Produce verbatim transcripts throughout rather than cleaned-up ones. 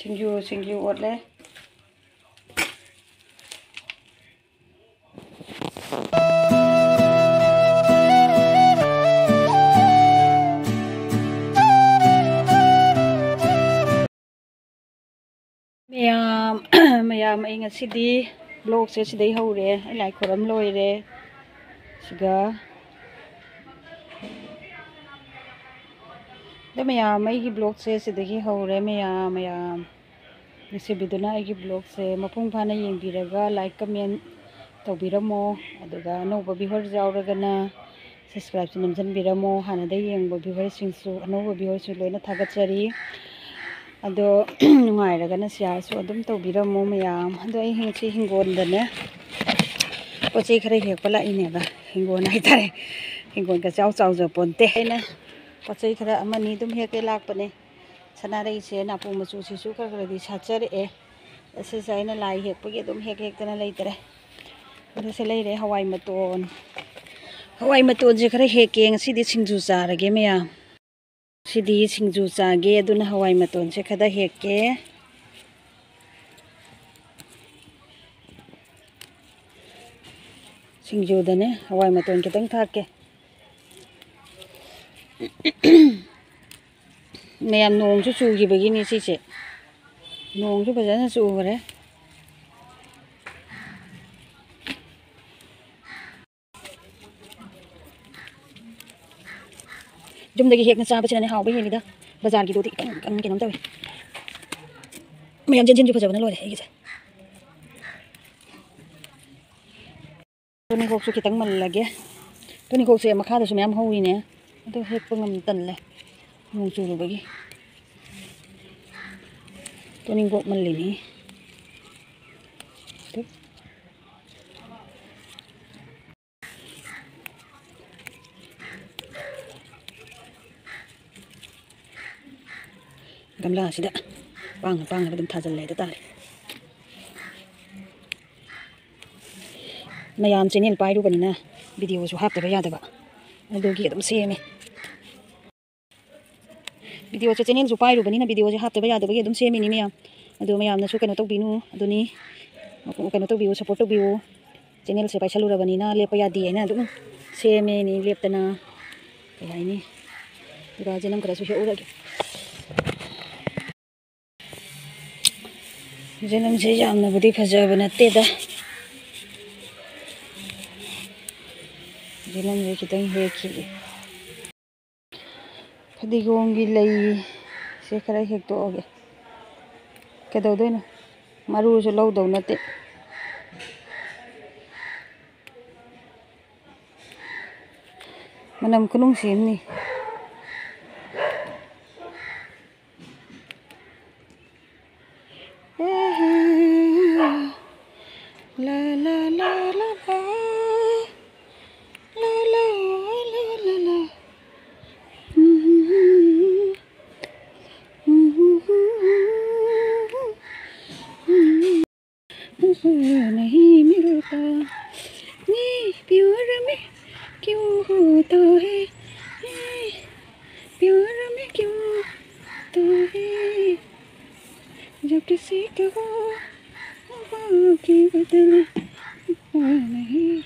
ꯁꯤꯡꯖꯨ, ꯁꯤꯡꯖꯨ ꯑꯣꯠꯂꯦ꯫ ꯃꯌꯥꯝ, ꯃꯌꯥꯝ, ꯑꯩ ꯉꯁꯤꯗꯤ vlogꯁꯦ ꯁꯤꯗꯩ ꯍꯧꯔꯦ꯫ ꯑꯩ ꯂꯥꯏ ꯈꯣꯏꯔꯝ ꯂꯣꯏꯔꯦ꯫ ꯁꯤꯒ ꯑꯗꯣ ꯃꯌꯥꯝ, ꯑꯩꯒꯤ vlogꯁꯦ ꯁꯤꯗꯒꯤ ꯍꯧꯔꯦ꯫ ꯃꯌꯥꯝ, ꯃꯌꯥꯝ, ꯅꯨꯡꯁꯤꯕꯤꯗꯨꯅ ꯑꯩꯒꯤ vlogꯁꯦ ꯃꯄꯨꯡ ꯐꯥꯅ ꯌꯦꯡꯕꯤꯔꯒ like, comment ꯇꯧꯕꯤꯔꯝꯃꯣ꯫ ꯑꯗꯨꯒ ꯑꯅꯧꯕ viewers ꯌꯥꯎꯔꯒꯅ subscribeꯁꯨ ꯅꯝꯁꯤꯟꯕꯤꯔꯝꯃꯣ꯫ ꯍꯥꯟꯅꯗꯩ ꯌꯦꯡꯕ viewersꯁꯤꯡꯁꯨ, ꯑꯅꯧꯕ viewersꯁꯨ ꯂꯣꯏꯅ ꯊꯥꯒꯠꯆꯔꯤ꯫ ꯑꯗꯣ ꯅꯨꯡꯉꯥꯏꯔꯒꯅ shareꯁꯨ ꯑꯗꯨꯝ ꯇꯧꯕꯤꯔꯝꯃꯣ ꯃꯌꯥꯝ꯫ ꯑꯗꯣ ꯑꯩ ꯉꯁꯤ ꯍꯤꯡꯒꯣꯜꯗꯅꯦ ꯄꯣꯠ ꯆꯩ ꯈꯔ ꯍꯦꯛꯄ ꯂꯥꯛꯏꯅꯦꯕ꯫ ꯍꯤꯡꯒꯣꯜ ꯍꯥꯏꯇꯥꯔꯦ, ꯍꯤꯡꯒꯣꯜꯒ ꯆꯥꯎ ꯆꯥꯎꯖꯄꯣꯟꯇꯦ꯫ ꯑꯩꯅ ꯄꯣꯠ ꯆꯩ ꯈꯔ ꯑꯃꯅꯤ ꯑꯗꯨꯝ ꯍꯦꯛꯀꯦ ꯂꯥꯛꯄꯅꯦ꯫ ꯁꯅꯥꯔꯩꯁꯦ ꯅꯥꯄꯨ ꯃꯆꯨꯁꯤꯁꯨ ꯈꯔ ꯈꯔꯗꯤ ꯁꯥꯠꯆꯔꯛꯑꯦ꯫ ꯑꯁꯤꯁꯦ ꯑꯩꯅ ꯂꯥꯏ ꯍꯦꯛꯄꯒꯤ ꯑꯗꯨꯝ ꯍꯦꯛ ꯍꯦꯛꯇꯅ ꯂꯩꯇ꯭ꯔꯦ꯫ ꯑꯗꯨꯁꯦ ꯂꯩꯔꯦ ꯍꯋꯥꯏ ꯃꯇꯣꯟ꯫ ꯍꯋꯥꯏ ꯃꯇꯣꯟꯁꯦ ꯈꯔ ꯍꯦꯛꯀꯦ, ꯉꯁꯤꯗꯤ ꯁꯤꯡꯖꯨ ꯆꯥꯔꯒꯦ ꯃꯌꯥꯝ꯫ ꯁꯤꯗꯤ ꯁꯤꯡꯖꯨ ꯆꯥꯒꯦ, ꯑꯗꯨꯅ ꯍꯋꯥꯏ ꯃꯇꯣꯟꯁꯦ ꯈꯔ ꯍꯦꯛꯀꯦ꯫ ꯁꯤꯡꯖꯨꯗꯅꯦ ꯍꯋꯥꯏ ꯃꯇꯣꯟ ꯈꯤꯇꯪ ꯊꯥꯛꯀꯦ꯫ ꯃꯌꯥꯝ, ꯅꯣꯡꯁꯨ ꯆꯨꯈꯤꯕꯒꯤꯅꯦ ꯁꯤꯁꯦ꯫ ꯅꯣꯡꯁꯨ ꯐꯖꯅ ꯆꯨꯈ꯭ꯔꯦ꯫ ꯌꯨꯝꯗꯒꯤ ꯍꯦꯛꯅ ꯆꯥꯕꯁꯤꯅꯅꯦ ꯍꯥꯎꯕ ꯍꯦꯜꯂꯤꯗ꯫ ꯕꯖꯥꯔꯒꯤꯗꯨꯗꯤ ꯏꯀꯪ ꯀꯪꯉ ꯀꯩꯅꯣꯝ ꯇꯧꯋꯤ꯫ ꯃꯌꯥꯝ, ꯆꯦꯟꯁꯤꯟꯁꯨ ꯐꯖꯕꯅ ꯂꯣꯏꯔꯦ ꯑꯩꯒꯤꯁꯦ꯫ ꯇꯨꯅꯤꯡꯈꯣꯛꯁꯨ ꯈꯤꯇꯪ ꯃꯜꯂꯒꯦ꯫ ꯇꯨꯅꯤꯡꯈꯣꯛꯁꯦ ꯃꯈꯥꯗꯁꯨ ꯃꯌꯥꯝ ꯍꯧꯔꯤꯅꯦ, ꯑꯗꯨ ꯍꯦꯛꯄ ꯉꯝ-, ꯇꯜꯂꯦ, ꯅꯣꯡ ꯆꯨꯔꯨꯕꯒꯤ꯫ ꯇꯨꯅꯤꯡꯈꯣꯛ ꯃꯜꯂꯤꯅꯤ꯫ ꯒꯝꯂꯥꯁꯤꯗ ꯄꯥꯡꯅ ꯄꯥꯡꯅꯕ ꯑꯗꯨꯝ ꯊꯥꯖꯤꯜꯂꯦ ꯍꯥꯏꯗꯣ ꯇꯥꯔꯦ꯫ ꯃꯌꯥꯝ channel ꯄꯥꯏꯔꯨꯕꯅꯤꯅ videoꯁꯨ ꯍꯥꯞꯇꯕ ꯌꯥꯗꯕ, ꯑꯗꯨꯒꯤ ꯑꯗꯨꯝ ꯁꯦꯝꯃꯦ꯫ ꯚꯤꯗꯤꯑꯣꯁꯦ, ꯆꯦꯅꯦꯜꯁꯨ ꯄꯥꯏꯔꯨꯕꯅꯤꯅ ꯚꯤꯗꯤꯑꯣꯁꯦ ꯍꯥꯞꯇꯕ ꯌꯥꯗꯕꯒꯤ ꯑꯗꯨꯝ ꯁꯦꯝꯃꯤꯅꯤ ꯃꯌꯥꯝ꯫ ꯑꯗꯣ ꯃꯌꯥꯝꯅꯁꯨ ꯀꯩꯅꯣ ꯇꯧꯕꯤꯅꯨ, ꯑꯗꯨꯅꯤ, ꯀꯩꯅꯣ ꯇꯧꯕꯤꯌꯨ, ꯁꯞꯄꯣꯔꯠ ꯇꯧꯕꯤꯌꯨ꯫ ꯆꯦꯅꯦꯜꯁꯦ ꯄꯥꯏꯁꯜꯂꯨꯔꯕꯅꯤꯅ ꯂꯦꯞꯄ ꯌꯥꯗꯦ ꯍꯥꯏꯅ ꯑꯗꯨꯝ ꯁꯦꯝꯃꯦꯅꯤ ꯂꯦꯞꯇꯅ꯫ ꯀꯩ ꯍꯥꯏꯅꯤ? ꯖꯦꯅꯝ ꯈꯔꯁꯨ ꯍꯦꯛꯎꯔꯒꯦ꯫ ꯖꯦꯅꯝꯁꯦ ꯌꯥꯝꯅꯕꯨꯗꯤ ꯐꯖꯕ ꯅꯠꯇꯦꯗ꯫ ꯖꯦꯅꯝꯁꯦ ꯈꯤꯇꯪ ꯍꯦꯛꯈꯤꯒꯦ꯫ ꯐꯗꯤꯒꯣꯝꯒꯤ ꯂꯩꯁꯦ ꯈꯔ ꯍꯦꯛꯇꯣꯛꯑꯒꯦ꯫ ꯀꯩꯗꯧꯗꯣꯏꯅꯣ? ꯃꯔꯨꯁꯨ ꯂꯧꯗꯧ ꯅꯠꯇꯦ꯫ ꯃꯅꯝ ꯈꯨꯅꯨꯡꯁꯤ ꯑꯃꯅꯤ꯫ ꯂꯥ, ꯂꯥ, ꯂꯥ, ꯂꯥ, ꯂꯥ꯫ ꯂꯥ, ꯂꯥ, ꯂꯥ, ꯂꯥ, ꯂꯥ꯫ नहीं मिलता, ये प्यार में क्यों होता है, ये प्यार में क्यों होता है, जब किसी का वफा के बदले नहीं।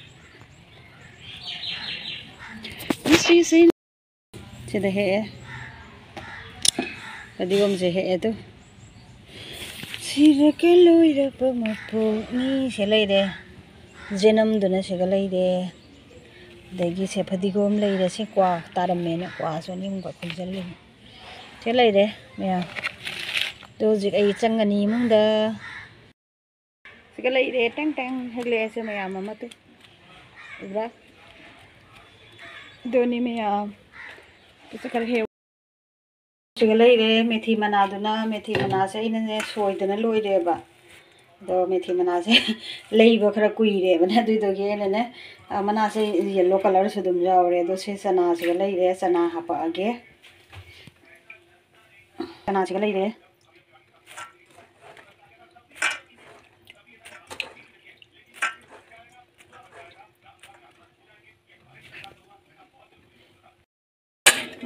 ꯁꯤꯁꯦ ꯁꯤꯗ ꯍꯦꯛꯑꯦ꯫ ꯐꯗꯤꯒꯣꯝꯁꯦ ꯍꯦꯛꯑꯦ ꯑꯗꯨ꯫ ꯁꯤꯔꯒ ꯂꯣꯏꯔꯕ ꯃꯄꯣꯛꯅꯤ꯫ ꯁꯤ ꯂꯩꯔꯦ꯫ ꯖꯦꯅꯝꯗꯨꯅ ꯁꯤꯒ ꯂꯩꯔꯦ꯫ ꯑꯗꯒꯤ ꯁꯦ ꯐꯗꯤꯒꯣꯝ ꯂꯩꯔꯦ꯫ ꯁꯤ ꯀ꯭ꯋꯥ ꯇꯥꯔꯝꯃꯦꯅ ꯀ꯭ꯋꯥꯁꯨ ꯑꯅꯤ ꯑꯍꯨꯝꯒ ꯈꯣꯝꯖꯤꯜꯂꯤꯅꯤ꯫ ꯁꯤ ꯂꯩꯔꯦ ꯃꯌꯥꯝ꯫ ꯑꯗꯣ ꯍꯧꯖꯤꯛ ꯑꯩ ꯆꯪꯉꯅꯤ ꯏꯃꯨꯡꯗ꯫ ꯁꯤꯒ ꯂꯩꯔꯦ, ꯇꯦꯡ ꯇꯦꯡ ꯍꯦꯛꯂꯛꯑꯦꯁꯦ ꯃꯌꯥꯝ ꯑꯃ ꯇꯨ꯫ ꯎꯕ꯭ꯔꯥ? ꯑꯗꯨꯅꯤ ꯃꯌꯥꯝ꯫ ꯁꯤ ꯈꯔ ꯍꯦꯛ-, ꯁꯤꯒ ꯂꯩꯔꯦ ꯃꯦꯊꯤ ꯃꯅꯥꯗꯨꯅ, ꯃꯦꯊꯤ ꯃꯅꯥꯁꯦ ꯑꯩꯅꯅꯦ ꯁꯣꯏꯗꯅ ꯂꯣꯏꯔꯦꯕ꯫ ꯑꯗꯣ ꯃꯦꯊꯤ ꯃꯅꯥꯁꯦ ꯂꯩꯕ ꯈꯔ ꯀꯨꯏꯔꯦꯕꯅꯦ, ꯑꯗꯨꯏꯗꯨꯒꯤ ꯑꯩꯅꯅꯦ, ꯑ, ꯃꯅꯥꯁꯦ yellow colourꯁꯨ ꯑꯗꯨꯝ ꯌꯥꯎꯔꯦ꯫ ꯑꯗꯣ ꯁꯤ ꯆꯅꯥꯁꯤꯒ ꯂꯩꯔꯦ, ꯆꯅꯥ ꯍꯥꯄꯛꯑꯒꯦ꯫ ꯆꯅꯥꯁꯤꯒ ꯂꯩꯔꯦ꯫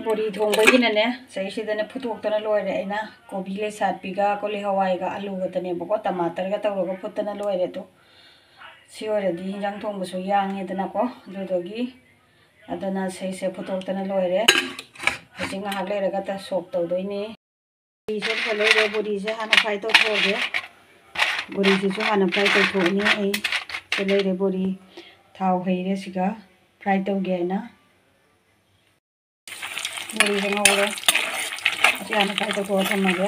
ꯕꯣꯔꯤ ꯊꯣꯡꯕꯒꯤꯅꯅꯦ, ꯁꯤꯗꯩꯁꯤꯗꯅꯦ ꯐꯨꯠꯇꯣꯛꯇꯅ ꯂꯣꯏꯔꯦ꯫ ꯑꯩꯅ ꯀꯣꯕꯤ ꯂꯩꯁꯥꯠꯄꯤꯒ, ꯀꯣꯂꯤ ꯍꯋꯥꯏꯒ, ꯑꯂꯨꯒꯇꯅꯦꯕꯀꯣ, ꯇꯃꯥꯇꯔꯒ ꯇꯧꯔꯒ ꯐꯨꯠꯇꯅ ꯂꯣꯏꯔꯦ꯫ ꯑꯗꯣ ꯁꯤ ꯑꯣꯏꯔꯗꯤ ꯍꯤꯟꯖꯥꯡ ꯊꯣꯡꯕꯁꯨ ꯌꯥꯡꯉꯦꯗꯅꯀꯣ꯫ ꯑꯗꯨꯗꯨꯒꯤ, ꯑꯗꯨꯅ ꯁꯤꯁꯦ ꯐꯨꯠꯇꯣꯛꯇꯅ ꯂꯣꯏꯔꯦ꯫ ꯍꯧꯖꯤꯛ ꯉꯥꯏꯍꯥꯛ ꯂꯩꯔꯒ ꯁꯣꯛ ꯇꯧꯗꯣꯏꯅꯤ꯫ ꯕꯣꯔꯤꯁꯦ ꯑꯃꯨꯛꯀ ꯂꯩꯔꯦ꯫ ꯕꯣꯔꯤꯁꯦ ꯍꯥꯟꯅ ꯐ꯭ꯔꯥꯏ ꯇꯧꯊꯣꯛꯑꯒꯦ꯫ ꯕꯣꯔꯤꯁꯤꯁꯨ ꯍꯥꯟꯅ ꯐ꯭ꯔꯥꯏ ꯇꯧꯊꯣꯛꯑꯅꯤ꯫ ꯑꯩ ꯁꯤ ꯂꯩꯔꯦ ꯕꯣꯔꯤ꯫ ꯊꯥꯎ ꯍꯩꯔꯦ꯫ ꯁꯤꯒ ꯐ꯭ꯔꯥꯏ ꯇꯧꯒꯦ ꯍꯥꯏꯅ꯫ ꯕꯣꯔꯤꯁꯦ ꯉꯧꯔꯦ꯫ ꯑꯁꯤ ꯍꯥꯟꯅ ꯐ꯭ꯔꯥꯏ ꯇꯧꯊꯣꯛꯑ ꯊꯝꯃꯒꯦ꯫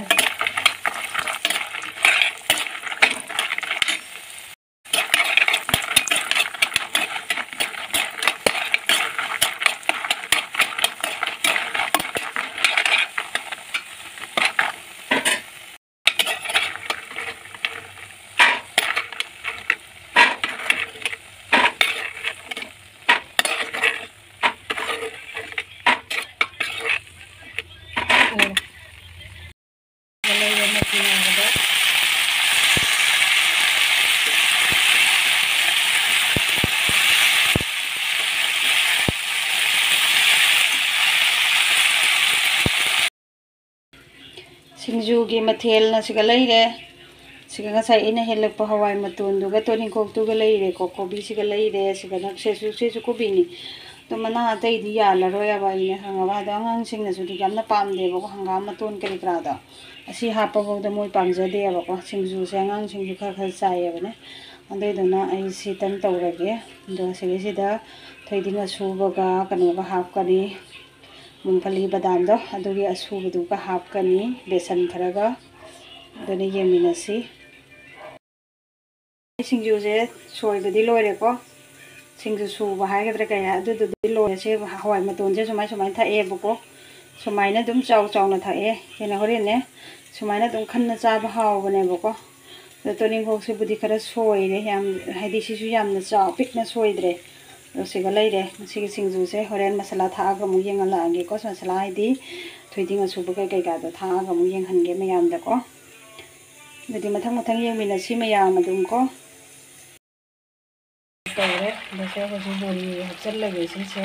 ꯁꯤꯡꯖꯨꯒꯤ ꯃꯊꯦꯜꯅ ꯁꯤꯒ ꯂꯩꯔꯦ꯫ ꯁꯤꯒ ꯉꯁꯥꯏ ꯑꯩꯅ ꯍꯦꯜꯂꯛꯄ ꯍꯋꯥꯏ ꯃꯇꯣꯟꯗꯨꯒ ꯇꯣꯅꯤꯡꯈꯣꯛꯇꯨꯒ ꯂꯩꯔꯦꯀꯣ꯫ ꯀꯣꯕꯤꯁꯤꯒ ꯂꯩꯔꯦ꯫ ꯁꯤꯒꯅ, ꯁꯤꯁꯨ, ꯁꯤꯁꯨ ꯀꯣꯕꯤꯅꯤ꯫ ꯑꯗꯣ ꯃꯅꯥ ꯑꯇꯩꯗꯤ ꯌꯥꯜꯂꯔꯣꯏ ꯍꯥꯏꯕ ꯑꯩꯅ, ꯈꯪꯉꯕ? ꯑꯗꯣ ꯑꯉꯥꯡꯁꯤꯡꯅꯁꯨ ꯌꯥꯝꯅ ꯄꯥꯝꯗꯦꯕꯀꯣ, ꯍꯪꯒꯥꯝ ꯃꯇꯣꯟ ꯀꯔꯤ ꯀꯔꯥꯗꯣ꯫ ꯑꯁꯤ ꯍꯥꯞꯄꯐꯥꯎꯗ ꯃꯣꯏ ꯄꯥꯝꯖꯗꯦꯕꯀꯣ꯫ ꯁꯤꯡꯖꯨꯁꯦ ꯑꯉꯥꯡꯁꯤꯡꯁꯨ ꯈꯔ ꯈꯔ ꯆꯥꯏꯌꯦꯕꯅꯦ꯫ ꯑꯗꯨꯏꯗꯨꯅ ꯑꯩ ꯁꯤꯇꯪ ꯇꯧꯔꯒꯦ꯫ ꯑꯗꯣ ꯁꯤꯒꯤꯁꯤꯗ ꯊꯣꯏꯗꯤꯡ ꯑꯁꯨꯕꯒ ꯀꯩꯅꯣꯒ ꯍꯥꯞꯀꯅꯤ, ꯃꯨꯡꯐꯂꯤ ꯕꯗꯥꯝꯗꯣ, ꯑꯗꯨꯒꯤ ꯑꯁꯨꯕꯗꯨꯒ ꯍꯥꯞꯀꯅꯤ, ꯕꯦꯁꯟ ꯈꯔꯒ꯫ ꯑꯗꯨꯅ ꯌꯦꯡꯃꯤꯟꯅꯁꯤ꯫ ꯁꯤꯡꯖꯨꯁꯦ ꯁꯣꯏꯕꯗꯤ ꯂꯣꯏꯔꯦꯀꯣ꯫ ꯁꯤꯡꯖꯨ ꯁꯨꯕ ꯍꯥꯏꯒꯗ꯭ꯔꯥ ꯀꯩ ꯍꯥꯏ, ꯑꯗꯨꯗꯨꯗꯤ ꯂꯣꯏꯔꯦ꯫ ꯁꯤ ꯍꯋꯥꯏ ꯃꯇꯣꯟꯁꯦ ꯁꯨꯃꯥꯏ ꯁꯨꯃꯥꯏꯅ ꯊꯛꯑꯦꯕꯀꯣ꯫ ꯁꯨꯃꯥꯏꯅ ꯑꯗꯨꯝ ꯆꯥꯎ ꯆꯥꯎꯅ ꯊꯛꯑꯦ꯫ ꯍꯦꯟꯅ ꯍꯣꯔꯦꯟꯅꯦ ꯁꯨꯃꯥꯏꯅ ꯑꯗꯨꯝ ꯈꯟꯅ ꯆꯥꯕ ꯍꯥꯎꯕꯅꯦꯕꯀꯣ꯫ ꯑꯗꯣ ꯇꯣꯅꯤꯡꯈꯣꯛꯁꯤꯕꯨꯗꯤ ꯈꯔ ꯁꯣꯏꯔꯦ ꯌꯥꯝ, ꯍꯥꯏꯗꯤ ꯁꯤꯁꯨ ꯌꯥꯝꯅ ꯆꯥꯎ ꯄꯤꯛꯅ ꯁꯣꯏꯗ꯭ꯔꯦ꯫ ꯑꯗꯣ ꯁꯤꯒ ꯂꯩꯔꯦ꯫ ꯃꯁꯤꯒꯤ ꯁꯤꯡꯖꯨꯁꯦ ꯍꯣꯔꯦꯟ ꯃꯁꯥꯂꯥ ꯊꯥꯛꯑꯒ ꯑꯃꯨꯛ ꯌꯦꯡꯍꯜꯂꯛꯑꯒꯦꯀꯣ꯫ ꯃꯁꯥꯂꯥ ꯍꯥꯏꯗꯤ ꯊꯣꯏꯗꯤꯡ ꯑꯁꯨꯕ ꯀꯩ ꯀꯩꯀꯥꯗꯣ ꯊꯥꯛꯑꯒ ꯑꯃꯨꯛ ꯌꯦꯡꯍꯟꯒꯦ ꯃꯌꯥꯝꯗꯀꯣ꯫ ꯑꯗꯨꯗꯤ ꯃꯊꯪ ꯃꯊꯪ ꯌꯦꯡꯃꯤꯟꯅꯁꯤ ꯃꯌꯥꯝ ꯑꯗꯨꯝ ꯀꯣ꯫ ꯇꯧꯔꯦ꯫ ꯑꯗ ꯁꯦ ꯍꯧꯖꯤꯛ ꯕꯣꯔꯤ ꯍꯥꯞꯆꯜꯂꯒꯦ ꯁꯤꯁꯦ꯫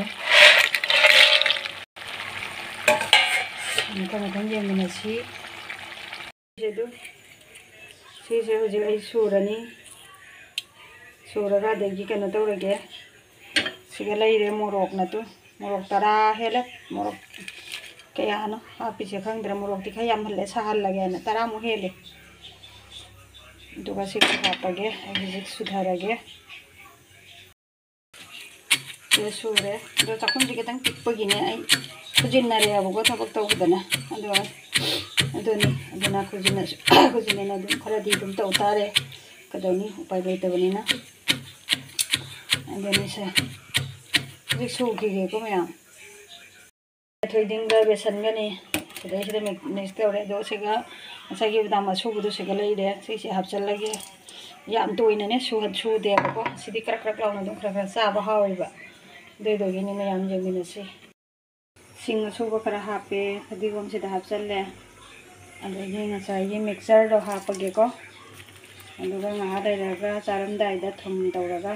ꯃꯊꯪ ꯃꯊꯪ ꯌꯦꯡꯃꯤꯟꯅꯁꯤ꯫ ꯁꯤꯁꯦ ꯑꯗꯨ, ꯁꯤꯁꯦ ꯍꯧꯖꯤꯛ ꯑꯩ ꯁꯨꯔꯅꯤ꯫ ꯁꯨꯔꯒ ꯑꯗꯒꯤ ꯀꯩꯅꯣ ꯇꯧꯔꯒꯦ꯫ ꯁꯤꯒ ꯂꯩꯔꯦ ꯃꯣꯔꯣꯛꯅ ꯇꯨ꯫ ꯃꯣꯔꯣꯛ ꯇꯔꯥ ꯍꯦꯜꯂꯦ꯫ ꯃꯣꯔꯣꯛ ꯀꯌꯥꯅꯣ ꯍꯥꯞꯄꯤꯁꯦ ꯈꯪꯗ꯭ꯔꯦ꯫ ꯃꯣꯔꯣꯛꯇꯤ ꯈꯔ ꯌꯥꯝꯍꯜꯂꯦ, ꯁꯥꯍꯜꯂꯒꯦꯅ꯫ ꯇꯔꯥꯃꯨꯛ ꯍꯦꯜꯂꯦ꯫ ꯑꯗꯨꯒ ꯁꯤꯒ ꯍꯥꯞꯄꯒꯦ꯫ ꯑꯩ ꯍꯧꯖꯤꯛ ꯁꯨꯊꯔꯒꯦ꯫ ꯁꯤꯗ ꯁꯨꯔꯦ꯫ ꯑꯗꯣ ꯆꯥꯛꯈꯨꯝꯁꯦ ꯈꯤꯇꯪ ꯄꯤꯛꯄꯒꯤꯅꯦ ꯑꯩ ꯈꯨꯖꯤꯟꯅꯔꯦꯕꯀꯣ ꯊꯕꯛ ꯇꯧꯕꯗꯅꯦ꯫ ꯑꯗꯣ ꯑꯗꯨꯅꯤ, ꯑꯗꯨꯅ ꯈꯨꯖꯤꯟꯅꯁꯨ, ꯈꯨꯖꯤꯟꯅꯅ ꯑꯗꯨꯝ ꯈꯔꯗꯤ ꯑꯗꯨꯝ ꯇꯧ ꯇꯥꯔꯦ꯫ ꯀꯩꯗꯧꯅꯤ, ꯎꯄꯥꯏ ꯂꯩꯇꯕꯅꯤꯅ꯫ ꯑꯗꯨꯅꯤ ꯁꯦ꯫ ꯍꯧꯖꯤꯛ ꯁꯨꯈꯤꯒꯦꯀꯣ ꯃꯌꯥꯝ꯫ ꯊꯣꯏꯗꯤꯡꯒ ꯕꯦꯁꯟꯒꯅꯤ꯫ ꯁꯤꯗꯩꯁꯤꯗ ꯃꯤꯛ-, ꯃꯤꯛꯁ ꯇꯧꯔꯦ꯫ ꯑꯗꯣ ꯁꯤꯒ ꯉꯁꯥꯏꯒꯤ ꯕꯗꯥꯝ ꯑꯁꯨꯕꯗꯣ ꯁꯤꯒ ꯂꯩꯔꯦ꯫ ꯁꯤꯁꯦ ꯍꯥꯞꯆꯜꯂꯒꯦ꯫ ꯌꯥꯝ ꯇꯣꯏꯅꯅꯦ ꯁꯨꯍꯟ-, ꯁꯨꯗꯦꯕꯀꯣ꯫ ꯁꯤꯗꯤ ꯀ꯭ꯔꯛ ꯀ꯭ꯔꯛ ꯂꯥꯎꯅ ꯑꯗꯨꯝ ꯈꯔ ꯈꯔ ꯆꯥꯕ ꯍꯥꯎꯋꯦꯕ꯫ ꯑꯗꯨꯏꯗꯨꯒꯤꯅꯤ ꯃꯌꯥꯝ ꯌꯦꯡꯃꯤꯟꯅꯁꯤ꯫ ꯁꯤꯡ ꯑꯁꯨꯕ ꯈꯔ ꯍꯥꯞꯄꯦ, ꯐꯗꯤꯒꯣꯝꯁꯤꯗ ꯍꯥꯞꯆꯜꯂꯦ꯫ ꯑꯗꯒꯤ ꯉꯁꯥꯏꯒꯤ ꯃꯤꯛꯆꯔꯗꯣ ꯍꯥꯞꯄꯒꯦꯀꯣ꯫ ꯑꯗꯨꯒ ꯉꯥꯏꯍꯥꯛ ꯂꯩꯔꯒ ꯆꯥꯔꯝꯗꯥꯏꯗ ꯊꯨꯝ ꯇꯧꯔꯒ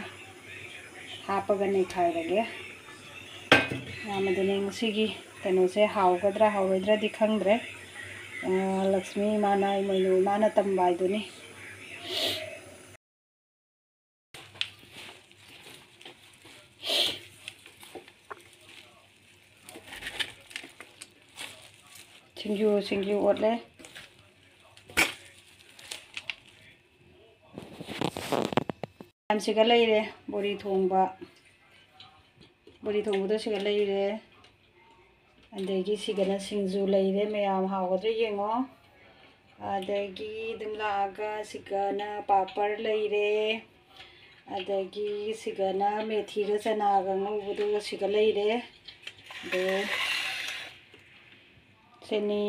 ꯍꯥꯞꯄꯒ ꯅꯩꯈꯥꯏꯔꯒꯦ꯫ ꯌꯥꯝ ꯑꯗꯨꯅꯦ ꯉꯁꯤꯒꯤ ꯀꯩꯅꯣꯁꯦ ꯍꯥꯎꯒꯗ꯭ꯔꯥ ꯍꯥꯎꯔꯣꯏꯗ꯭ꯔꯥꯗꯤ ꯈꯪꯗ꯭ꯔꯦ꯫ ꯑ, ꯂꯛꯁꯃꯤ ꯏꯃꯥꯅ, ꯏꯃꯣꯏꯅꯨ ꯏꯃꯥꯅ ꯇꯝꯕ ꯍꯥꯏꯗꯨꯅꯤ꯫ ꯁꯤꯡꯖꯨ, ꯁꯤꯡꯖꯨ ꯑꯣꯠꯂꯦ꯫ ꯃꯌꯥꯝꯁꯤꯒ ꯂꯩꯔꯦ꯫ ꯕꯣꯔꯤ ꯊꯣꯡꯕ, ꯕꯣꯔꯤ ꯊꯣꯡꯕꯗꯣ ꯁꯤꯒ ꯂꯩꯔꯦ꯫ ꯑꯗꯒꯤ ꯁꯤꯒꯅ ꯁꯤꯡꯖꯨ ꯂꯩꯔꯦ꯫ ꯃꯌꯥꯝ ꯍꯥꯎꯒꯗ꯭ꯔꯥ ꯌꯦꯡꯉꯣ꯫ ꯑꯗꯒꯤ ꯑꯗꯨꯝ ꯂꯥꯛꯑꯒ ꯁꯤꯒꯅ ꯄꯥꯄꯔ ꯂꯩꯔꯦ꯫ ꯑꯗꯒꯤ ꯁꯤꯒꯅ ꯃꯦꯊꯤꯒ ꯆꯅꯥꯒ ꯉꯧꯕꯗꯨ ꯁꯤꯒ ꯂꯩꯔꯦ꯫ ꯑꯗꯣ ꯆꯤꯅꯤ,